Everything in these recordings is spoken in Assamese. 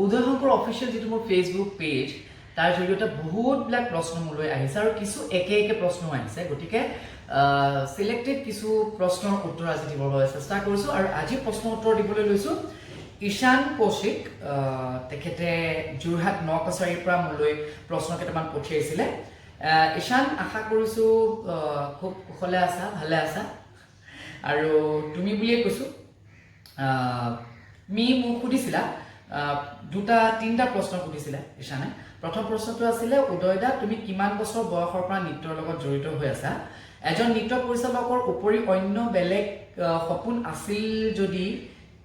উদয় শংকৰ অফিচিয়েল যিটো মোৰ ফেচবুক পেজ, তাৰ জৰিয়তে বহুতবিলাক প্ৰশ্ন মোলৈ আহিছে আৰু কিছু একে একে প্ৰশ্নও আহিছে। গতিকে চিলেক্টেড কিছু প্ৰশ্নৰ উত্তৰ আজি দিবৰ বাবে চেষ্টা কৰিছোঁ আৰু আজি প্ৰশ্ন উত্তৰ দিবলৈ লৈছোঁ ঈশান কৌশিক। তেখেতে যোৰহাট ন কছাৰীৰ পৰা মোলৈ প্ৰশ্ন কেইটামান পঠিয়াইছিলে। ঈশান, আশা কৰিছোঁ খুব কুশলে আছা, ভালে আছা আৰু তুমি বুলিয়ে কৈছোঁ। তুমি মোক সুধিছিলা, দুটা তিনিটা প্ৰশ্ন সুধিছিলে ঈশানে। প্ৰথম প্ৰশ্নটো আছিলে, "উদয় দা, তুমি কিমান বছৰ বয়সৰ পৰা নৃত্যৰ লগত জড়িত হৈ আছা? এজন নৃত্য পৰিচালকৰ উপৰি অন্য বেলেগ সপোন আছিল যদি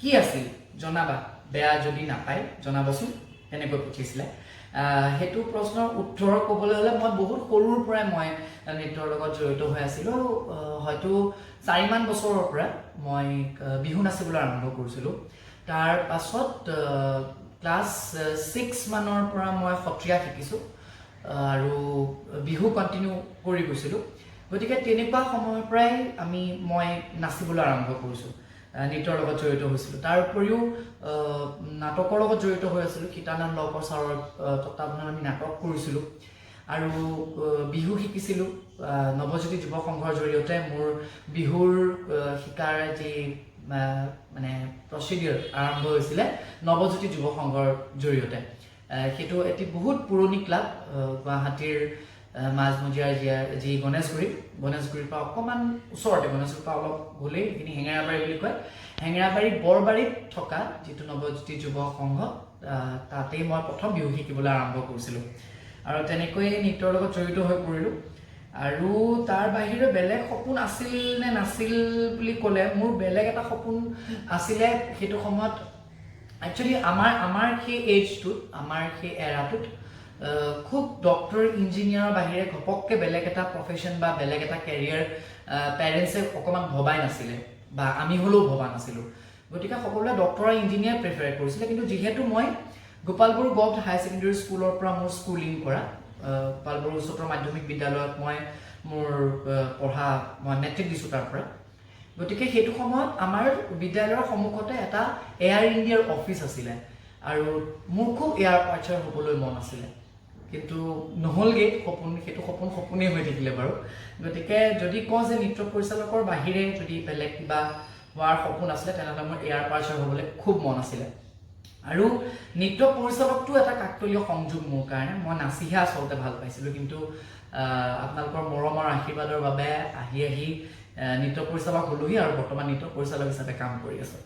কি আছিল জনাবা, বেয়া যদি নাপায় জনাবচোন", তেনেকৈ পঠিয়াইছিলে। সেইটো প্ৰশ্নৰ উত্তৰ ক'বলৈ হ'লে মই বহুত সৰুৰ পৰাই মই নৃত্যৰ লগত জড়িত হৈ আছিলোঁ। হয়তো 4মান বছৰৰ পৰা মই বিহু নাচিবলৈ আৰম্ভ কৰিছিলোঁ। তাৰ পাছত ক্লাছ 6 মানৰ পৰা মই সত্ৰীয়া শিকিছোঁ আৰু বিহু কণ্টিনিউ কৰি গৈছিলোঁ। গতিকে তেনেকুৱা সময়ৰ পৰাই মই নাচিবলৈ আৰম্ভ কৰিছোঁ, নৃত্যৰ লগত জড়িত হৈছিলোঁ। তাৰ উপৰিও নাটকৰ লগত জড়িত হৈ আছিলোঁ। সীতানাথ লহকৰ ছাৰৰ তত্বাৱধানত আমি নাটক কৰিছিলোঁ আৰু বিহু শিকিছিলোঁ। নৱজ্যোতি যুৱ সংঘৰ জৰিয়তে মোৰ বিহুৰ শিকাৰ যি মানে প্ৰচিডিঅৰ আৰম্ভ হৈছিলে নৱজ্যোতি যুৱ সংঘৰ জৰিয়তে। সেইটো এটি বহুত পুৰণি ক্লাব। গুৱাহাটীৰ মাজমজিয়াৰ যি গণেশগুৰি, গণেশগুৰিৰ পৰা অকণমান ওচৰতে, গণেশগুৰিৰ পৰা অলপ গ'লেই সেইখিনি হেঙেৰাবাৰী বুলি কয়। হেঙেৰাবাৰী বৰবাৰীত থকা যিটো নৱজ্যোতি যুৱ সংঘ, তাতেই মই প্ৰথম বিহু শিকিবলৈ আৰম্ভ কৰিছিলোঁ আৰু তেনেকৈয়ে নৃত্যৰ লগত জড়িত হৈ পৰিলোঁ। আৰু তাৰ বাহিৰে বেলেগ সপোন আছিল নে নাছিল বুলি ক'লে মোৰ বেলেগ এটা সপোন আছিলে সেইটো সময়ত। একচুৱেলি আমাৰ সেই এইজটোত, আমাৰ সেই এৰাটোত খুব ডক্টৰ, ইঞ্জিনিয়াৰৰ বাহিৰে ঘপককৈ বেলেগ এটা প্ৰফেশ্যন বা বেলেগ এটা কেৰিয়াৰ পেৰেণ্টছে অকণমান ভবাই নাছিলে বা আমি হ'লেও ভবা নাছিলোঁ। গতিকে সকলোৱে ডক্টৰ আৰু ইঞ্জিনিয়াৰ প্ৰিফাৰ কৰিছিলে। কিন্তু যিহেতু মই Gopal Boro govt higher secondary স্কুলৰ পৰা মোৰ স্কুলিং কৰা, গোপাল বড়ো উচ্চতৰ মাধ্যমিক বিদ্যালয়ত মই মোৰ পঢ়া, মই মেট্ৰিক দিছোঁ তাৰ পৰা। গতিকে সেইটো সময়ত আমাৰ বিদ্যালয়ৰ সন্মুখতে এটা এয়াৰ ইণ্ডিয়াৰ অফিচ আছিলে আৰু মোৰ খুব এয়াৰ পাৰ্চাৰ হ'বলৈ মন আছিলে। কিন্তু নহ'লগৈ সপোন, সেইটো সপোন সপোনেই হৈ থাকিলে বাৰু। গতিকে যদি কওঁ যে নৃত্য পৰিচালকৰ বাহিৰে যদি বেলেগ কিবা হোৱাৰ সপোন আছিলে, তেনেহ'লে মোৰ এয়াৰ পাৰ্চাৰ হ'বলৈ খুব মন আছিলে। আৰু নৃত্য পৰিচালকটো এটা কাকতলীয় সংযোগ মোৰ কাৰণে। মই নাচিহে আচলতে ভাল পাইছিলোঁ, কিন্তু আপোনালোকৰ মৰম আৰু আশীৰ্বাদৰ বাবে আহি আহি নৃত্য পৰিচালক হ'লোহি আৰু বৰ্তমান নৃত্য পৰিচালক হিচাপে কাম কৰি আছোঁ।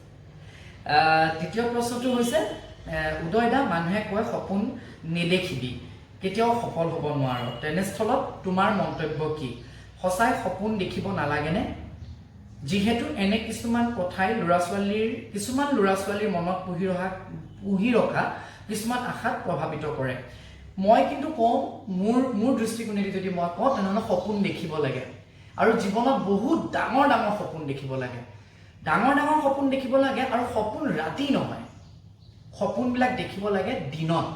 দ্বিতীয় প্ৰশ্নটো হৈছে, "উদয় দা, মানুহে কয় সপোন নেদেখিবি, কেতিয়াও সফল হ'ব নোৱাৰ। তেনেস্থলত তোমাৰ মন্তব্য কি? সঁচাই সপোন দেখিব নালাগেনে? যিহেতু এনে কিছুমান কথাই ল'ৰা ছোৱালীৰ কিছুমান ল'ৰা ছোৱালীৰ মনত পুহি ৰখা কিছুমান আশাত প্ৰভাৱিত কৰে।" মই কিন্তু কওঁ, মোৰ দৃষ্টিকোণেদি যদি মই কওঁ, তেনেহ'লে সপোন দেখিব লাগে আৰু জীৱনত বহুত ডাঙৰ ডাঙৰ সপোন দেখিব লাগে। ডাঙৰ ডাঙৰ সপোন দেখিব লাগে আৰু সপোন ৰাতি নহয়, সপোনবিলাক দেখিব লাগে দিনত।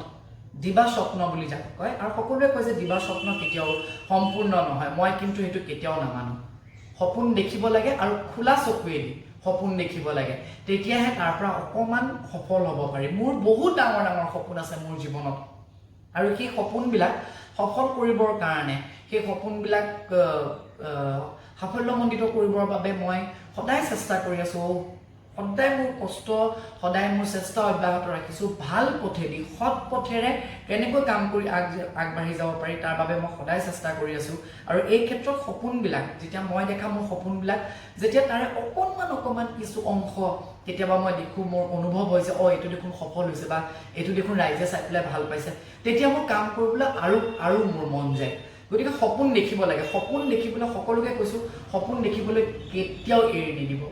দিবা স্বপ্ন বুলি যাক কয় আৰু সকলোৱে কয় যে দিবা স্বপ্ন কেতিয়াও সম্পূৰ্ণ নহয়। মই কিন্তু সেইটো কেতিয়াও নামানো। সপোন দেখিব লাগে আৰু খোলা চকুৱেদি সপোন দেখিব লাগে, তেতিয়াহে তাৰ পৰা অকণমান সফল হ'ব পাৰি। মোৰ বহুত ডাঙৰ ডাঙৰ সপোন আছে মোৰ জীৱনত আৰু সেই সপোনবিলাক সফল কৰিবৰ কাৰণে, সেই সপোনবিলাক আহ, আহ, সাফল্যমণ্ডিত কৰিবৰ বাবে মই সদায় চেষ্টা কৰি আছোঁ। সদায় মোৰ কষ্ট, সদায় মোৰ চেষ্টা অব্যাহত ৰাখিছোঁ। ভাল পথেদি, সৎ পথেৰে কেনেকৈ কাম কৰি আগবাঢ়ি যাব পাৰি, তাৰ বাবে মই সদায় চেষ্টা কৰি আছোঁ। আৰু এই ক্ষেত্ৰত সপোনবিলাক যেতিয়া মই দেখা মোৰ সপোনবিলাক যেতিয়া তাৰে অকণমান অকণমান কিছু অংশ কেতিয়াবা মই দেখোঁ, মোৰ অনুভৱ হৈছে, অঁ, এইটো দেখোন সফল হৈছে বা এইটো দেখোন ৰাইজে চাই পেলাই ভাল পাইছে, তেতিয়া মোৰ কাম কৰিবলৈ আৰু আৰু মোৰ মন যায়। গতিকে সপোন দেখিব লাগে। সপোন দেখিবলৈ সকলোকে কৈছোঁ, সপোন দেখিবলৈ কেতিয়াও এৰি নিদিব।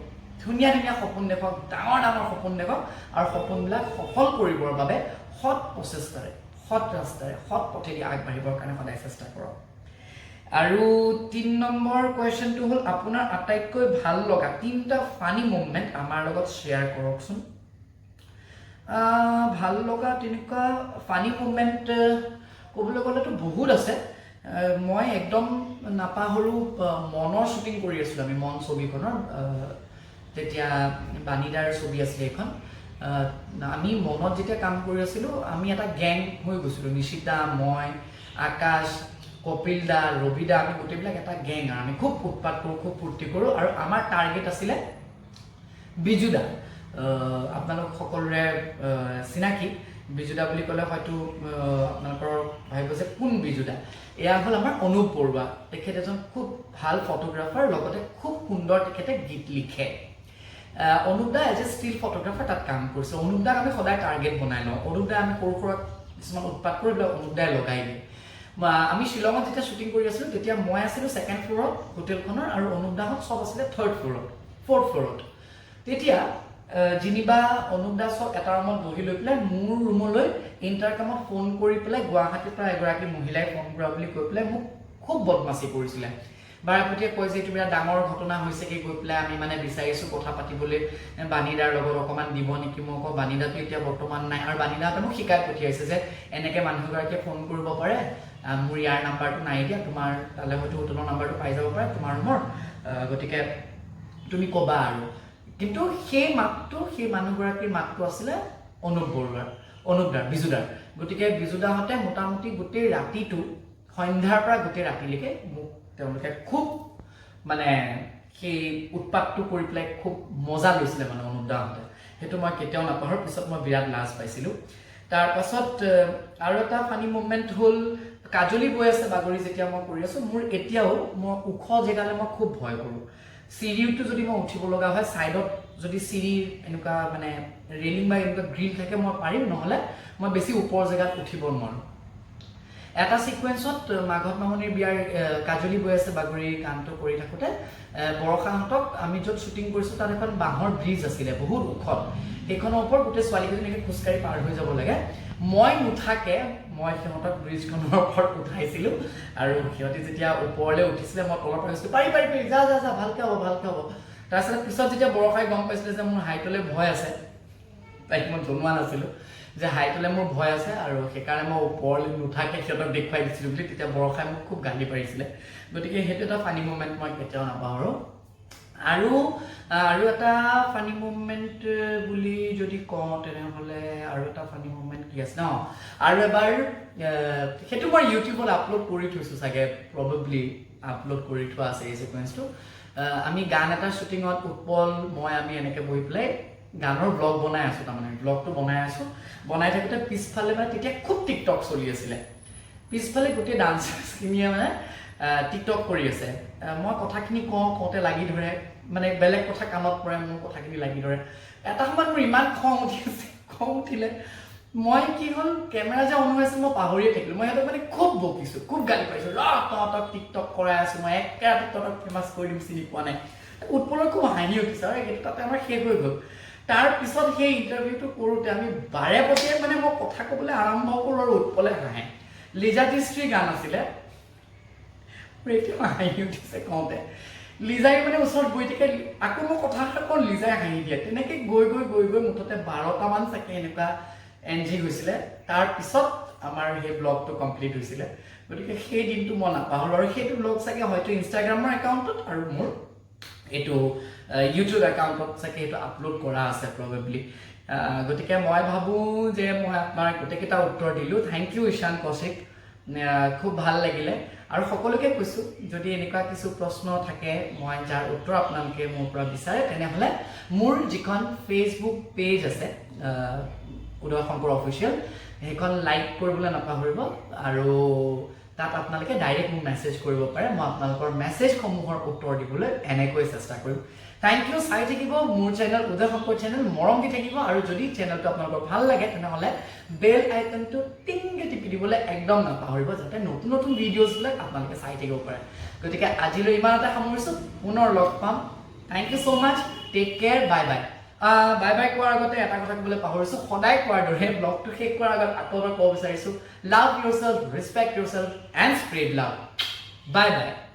ধুনীয়া ধুনীয়া সপোন দেখক, ডাঙৰ ডাঙৰ সপোন দেখক আৰু সপোনবিলাক সফল কৰিবৰ বাবে সৎ প্ৰচেষ্টাৰে, সৎ ৰাস্তাৰে, সৎ পথেদি আগবাঢ়িবৰ কাৰণে সদায় চেষ্টা কৰক। আৰু 3 নম্বৰ কুৱেশ্যনটো হ'ল, "আপোনাৰ আটাইতকৈ ভাল লগা তিনিটা ফানী মুভমেণ্ট আমাৰ লগত শ্বেয়াৰ কৰকচোন।" ভাল লগা তেনেকুৱা ফানী মুভমেণ্ট ক'বলৈ গ'লেতো বহুত আছে। মই একদম নাপাহৰোঁ, মনৰ শ্বুটিং কৰি আছিলোঁ আমি, মন ছবিখনৰ। তেতিয়া বাণীদাৰ ছবি আছিলে এইখন। আমি মনত যেতিয়া কাম কৰি আছিলোঁ, আমি এটা গেং হৈ গৈছিলোঁ। নিশিতা, মই, আকাশ, কপিল দা, ৰবি দা, আমি গোটেইবিলাক এটা গেং আৰু আমি খুব উৎপাত কৰোঁ, খুব ফূৰ্তি কৰোঁ। আৰু আমাৰ টাৰ্গেট আছিলে বিজুদা। আপোনালোক সকলোৰে চিনাকি। বিজুদা বুলি ক'লে হয়তো আপোনালোকৰ ভাবিব যে কোন বিজুদা? এয়া হ'ল আমাৰ অনুপ বৰুৱা। তেখেত এজন খুব ভাল ফটোগ্ৰাফাৰ, লগতে খুব সুন্দৰ তেখেতে গীত লিখে। অনুপ দা এজ এ ষ্টিল ফটোগ্ৰাফাৰ তাত কাম কৰিছে। অনুপ দাক আমি সদায় টাৰ্গেট বনাই লওঁ। অনুপ দা, আমি সৰু সুৰা কিছুমান উৎপাত কৰি পেলাই অনুপ দাই লগাই দিয়ে। বা আমি শ্বিলঙত যেতিয়া শ্বুটিং কৰি আছিলোঁ, তেতিয়া মই আছিলোঁ ছেকেণ্ড ফ্ল'ৰত হোটেলখনৰ আৰু অনুপ দাহঁত চব আছিলে থাৰ্ড ফ্ল'ৰত, ফ'ৰ্থ ফ্ল'ৰত। তেতিয়া যেনিবা অনুপ দা চব এটা ৰুমত বহি লৈ পেলাই মোৰ ৰুমলৈ ইণ্টাৰকমত ফোন কৰি পেলাই গুৱাহাটীৰ পৰা এগৰাকী মহিলাই ফোন কৰা বুলি কৈ পেলাই মোক খুব বদমাচি কৰিছিলে। বাৰেপতিয়ে কয় যে এইটো বিৰাট ডাঙৰ ঘটনা হৈছেগৈ গৈ পেলাই, আমি মানে বিচাৰিছোঁ কথা পাতিবলৈ বাণীদাৰ লগত, অকণমান দিব নেকি? মই কওঁ, বাণীদাটো এতিয়া বৰ্তমান নাই। আৰু বাণীদাহঁতে মোক শিকাই পঠিয়াইছে যে এনেকৈ মানুহগৰাকীয়ে ফোন কৰিব পাৰে, মোৰ ইয়াৰ নাম্বাৰটো নাই দিয়া, তোমাৰ তালৈ হয়তো হোটেলৰ নাম্বাৰটো পাই যাব পাৰে তোমাৰ ৰুমৰ, গতিকে তুমি ক'বা। আৰু কিন্তু সেই মাতটো, সেই মানুহগৰাকীৰ মাতটো আছিলে অনুপ বৰুৱাৰ, অনুপদাৰ, বিজুদাৰ। গতিকে বিজুদাহঁতে মোটামুটি গোটেই ৰাতিটো, সন্ধ্যাৰ পৰা গোটেই ৰাতিলৈকে মোক তেওঁলোকে খুব মানে সেই উৎপাতটো কৰি পেলাই খুব মজা লৈছিলে মানে অনুপদাহঁতে। সেইটো মই কেতিয়াও নাপাহৰোঁ। পিছত মই বিৰাট লাজ পাইছিলোঁ। তাৰপাছত আৰু এটা ফানি মুমেণ্ট হ'ল, কাজলি বৈ আছে বাগৰি যেতিয়া মই কৰি আছোঁ, মোৰ এতিয়াও মই ওখ জেগালৈ মই খুব ভয় কৰোঁ। চিৰিটো যদি মই উঠিব লগা হয়, ছাইডত যদি চিৰিৰ এনেকুৱা মানে ৰেলিং বা এনেকুৱা গ্ৰিল থাকে, মই পাৰিম, নহ'লে মই বেছি ওপৰ জেগাত উঠিব নোৱাৰোঁ। এটা ছিকুৱেঞ্চত মাঘত মামনিৰ বিয়াৰ কাজলি বৈ আছে বাগৰি গানটো কৰি থাকোঁতে বৰষাহঁতক আমি য'ত শ্বুটিং কৰিছোঁ, তাত এখন বাঁহৰ ব্ৰিজ আছিলে বহুত ওখত। সেইখনৰ ওপৰত গোটেই ছোৱালীকেইজনী এনেকৈ খোজকাঢ়ি পাৰ হৈ যাব লাগে। মই নুঠাকে মই সিহঁতক ব্ৰিজখনৰ ওপৰত উঠাইছিলোঁ আৰু সিহঁতি যেতিয়া ওপৰলৈ উঠিছিলে, মই তলৰ পৰা কৈছিলোঁ, "পাৰি, পাৰি, পাৰি, যা, যা, যা, ভালকৈ হ'ব, ভালকৈ হ'ব।" তাৰপিছত পিছত যেতিয়া বৰষাই গম পাইছিলে যে মোৰ হাইটলৈ ভয় আছে, তাইক মই জনোৱা নাছিলোঁ যে হাইটলৈ মোৰ ভয় আছে আৰু সেইকাৰণে মই ওপৰলৈ নুঠাকে সিহঁতক দেখুৱাই দিছিলোঁ বুলি, তেতিয়া বৰষাই মোক খুব গালি পাৰিছিলে। গতিকে সেইটো এটা ফানি মুমেণ্ট, মই কেতিয়াও নাপাহৰোঁ। আৰু এটা ফানি মুমেণ্ট বুলি যদি কওঁ, তেনেহ'লে আৰু এটা ফানি মুমেণ্ট কি আছে ন, আৰু এবাৰ সেইটো মই ইউটিউবত আপলোড কৰি থৈছোঁ চাগে, প্ৰবেবলি আপলোড কৰি থোৱা আছে এই ছিকুৱেঞ্চটো। আমি গান এটা শ্বুটিঙত উৎপল, মই, আমি এনেকৈ বহি পেলাই গানৰ ব্লগ বনাই আছোঁ, তাৰমানে ব্লগটো বনাই আছোঁ। বনাই থাকোঁতে পিছফালে মানে তেতিয়া খুব টিকটক চলি আছিলে, পিছফালে গোটেই ডান্সাৰ্ছখিনিয়ে মানে টিকটক কৰি আছে। মই কথাখিনি কওঁ, কওঁতে লাগি ধৰে, মানে বেলেগ কথা কাণত পৰে, মোৰ কথাখিনি লাগি ধৰে। এটা সময়ত মোৰ ইমান খং উঠি আছে, খং উঠিলে মই কি হ'ল, কেমেৰা যে অন হৈ আছে মই পাহৰিয়ে থাকিলোঁ। মই সিহঁতক মানে খুব বকিছোঁ, খুব গালি পাৰিছোঁ, "ৰ, তহঁতক টিকটক কৰাই আছোঁ মই, একে ৰাতিত তহঁতক ফেমাছ কৰি দিম, চিনি পোৱা নাই।" উৎপলৰ খুব হাঁহি উঠিছে আৰু সেইটো তাতে আমাৰ শেষ হৈ গ'ল। তাৰপিছত সেই ইণ্টাৰভিউটো কৰোঁতে আমি বাৰে প্ৰতি মানে মই কথা ক'বলৈ আৰম্ভ কৰোঁ আৰু উৎপলে হাঁহে। লিজা ডিষ্ট্ৰি গান আছিলে, মোৰ এতিয়াও হাঁহি উঠিছে কওঁতে। লিজাই মানে ওচৰত গৈ থাকে, আকৌ মই কথা এষাৰ কওঁ, লিজাই হাঁহি দিয়ে। তেনেকৈ গৈ গৈ গৈ গৈ মুঠতে 12টামান চাগে এনেকুৱা এন জি হৈছিলে। তাৰপিছত আমাৰ সেই ব্লগটো কমপ্লিট হৈছিলে। গতিকে সেই দিনটো মই নাপাহৰোঁ। আৰু সেইটো ব্লগ চাগে হয়তো ইনষ্টাগ্ৰামৰ একাউণ্টত আৰু মোৰ এইটো ইউটিউব একাউণ্টত চাগে সেইটো আপলোড কৰা আছে প্ৰবেবলি। গতিকে মই ভাবোঁ যে মই আপোনাৰ গোটেইকেইটা উত্তৰ দিলোঁ। Thank U Ishan Kaushik, খুব ভাল লাগিলে। আৰু সকলোকে কৈছোঁ, যদি এনেকুৱা কিছু প্ৰশ্ন থাকে মই যাৰ উত্তৰ আপোনালোকে মোৰ পৰা বিচাৰে, তেনেহ'লে মোৰ যিখন ফেচবুক পেজ আছে উদয় শংকৰ অফিচিয়েল, সেইখন লাইক কৰিবলৈ নাপাহৰিব আৰু তাত আপোনালোকে ডাইৰেক্ট মোক মেছেজ কৰিব পাৰে। মই আপোনালোকৰ মেছেজসমূহৰ উত্তৰ দিবলৈ এনেকৈ চেষ্টা কৰিম। Thank U. চাই থাকিব মোৰ চেনেল, উদয় শংকৰ চেনেল, মৰম দি থাকিব। আৰু যদি চেনেলটো আপোনালোকৰ ভাল লাগে, তেনেহ'লে বেল আইকনটো টিংকে টিপি দিবলৈ একদম নাপাহৰিব, যাতে নতুন নতুন ভিডিঅ'জবিলাক আপোনালোকে চাই থাকিব পাৰে। গতিকে আজিলৈ ইমানতে সামৰিছোঁ। পুনৰ লগ পাম। Thank you so much, take care, bye bye. Bye bye কোৱাৰ আগতে এটা কথা ক'বলৈ পাহৰিছোঁ। সদায় কোৱাৰ দৰে ব্লগটো শেষ কৰাৰ আগত আকৌ এবাৰ ক'ব বিচাৰিছোঁ, love yourself, respect yourself and spread love. Bye bye.